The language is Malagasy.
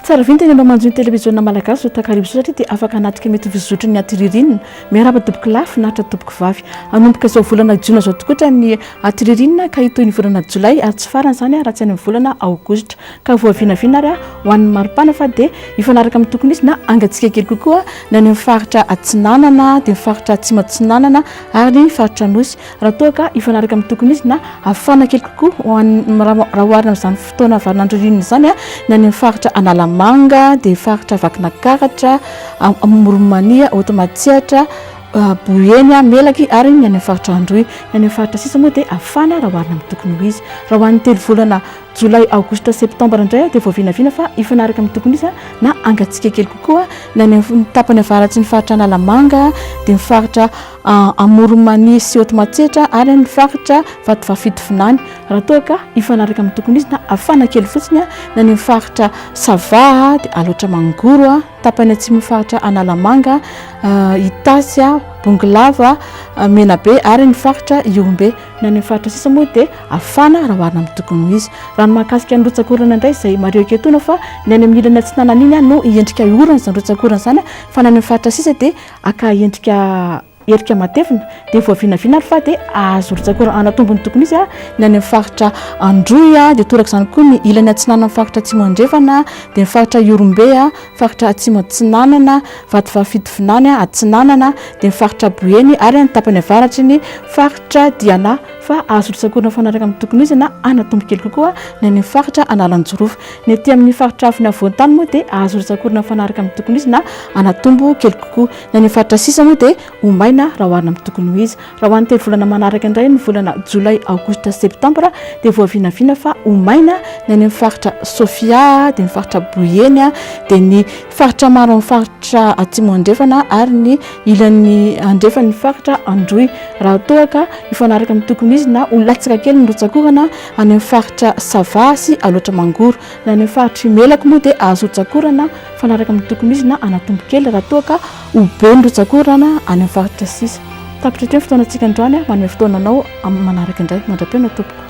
Tsara vintana ianao manjohy ny televiziona malagasy izao takariva izao satria dia afaka hanatrika mety ho fizotry ny atiririnina. Miarahaba tompoko lahy, finaritra tompoko vavy. Hanomboka izao volana jona izao tokoatra ny atiririnina ka hitohy ny volana jolay ary tsy farany izany raha tsy any amin'ny volana aogositra. Ka voavinavina ary ho an'ny maripana fa dia hifanaraka amin'ny tokony izy na hangatsiaka kely kokoa ny any amin'ny faritra atsinanana, dia ny faritra atsimo atsinanana ary ny faritra anosy. Raha toa ka hifanaraka amin'ny tokony izy na hafana kely kokoa ho an'ny raha oharina amin'izany fotoana vaninandro ririnina izany ny any amin'ny faritra Analamanga, dia faritra Vakinakaratra, Amoron'i Mania, Haute Matsiatra, Boeny, Melaky ary ny any amin'ny faritra Androy. Ny any amin'ny faritra sisa moa dia hafana raha oharina amin'ny tokony ho izy. Raha ho an'ny telo volana Jolay, Aogositra, Septambra indray dia voavinavina fa hifanaraka amin'ny tokony izy na hangatsiaka kely kokoa ny any amin'ny tapany avaratry ny faritra Analamanga, dia ny faritra Amoron'i Mania sy Haute Matsiatra ary ny faritra Vatovavy Fitovinany. Raha toa ka hifanaraka amin'ny tokony izy na hafana kely fotsiny ny any amin'ny faritra Sava, dia Alaotra Mangoro, tapany atsimon'ny faritra Analamanga, Itasy, Bongolava, Menabe ary ny faritra Ihorombe. Ny any amin'ny faritra sisa moa dia hafana raha oharina amin'ny tokony ho izy. Raha ny mahakasika ny rotsak'orana indray izay mariho ankehitriny fa ny any amin'ny ilany atsinanana iny no hiendrika orana izany rotsak'orana izany fa ny any amin'ny faritra sisa dia haka endrika erika matevina dia voavinavina ary fa dia ahazo rotsak'orana hanatombo ny tokony izy ny any amin'ny faritra Androy dia toraka izany koa ny ilany atsinanan'ny faritra Atsimo Andrefana dia ny faritra Ihorombe, faritra Atsimo Atsinanana, Vatovavy Fitovinany Atsinanana, dia ny faritra Boeny ary ny tapany avaratry ny faritra Diana fa azo rotsakorina mifanaraka amin'ny tokony ho izy na hanatombo kely kokoa ny any amin'ny faritra Analanjirofo. Ny aty amin'ny faritra Avon'ny afovoan-tany moa dia azo rotsakorina mifanaraka amin'ny tokony ho izy na hanatombo kely kokoa. Ny any amin'ny faritra sisa moa dia ho maina raha oharina amin'ny tokony ho izy. Raha ho an'ny telo volana manaraka indray, ny volana jolay, aogositra, septambra, dia voavinavina fa ho maina ny any amin'ny faritra Sofia, dia ny faritra Boeny, dia ny faritra maro amin'ny faritra Atsimo Andrefana ary ny ilany andrefan'ny faritra Androy. Raha toa ka hifanaraka amin'ny tokony izy na ho latsaka kely ny rotsak'orana any amin'ny faritra Sava sy Alaotra Mangoro. Ny any amin'ny faritr'i Melaky moa dia azo rotsak'orana mifanaraka amin'ny tokony izy na hanatombo kely raha toa ka ho be ny rotsak'orana any amin'ny faritra sisa. Tapitra hatreo ny fotoanantsika androany, manome fotoana anao amin'ny manaraka indray. Mandra-pihaona tompoko.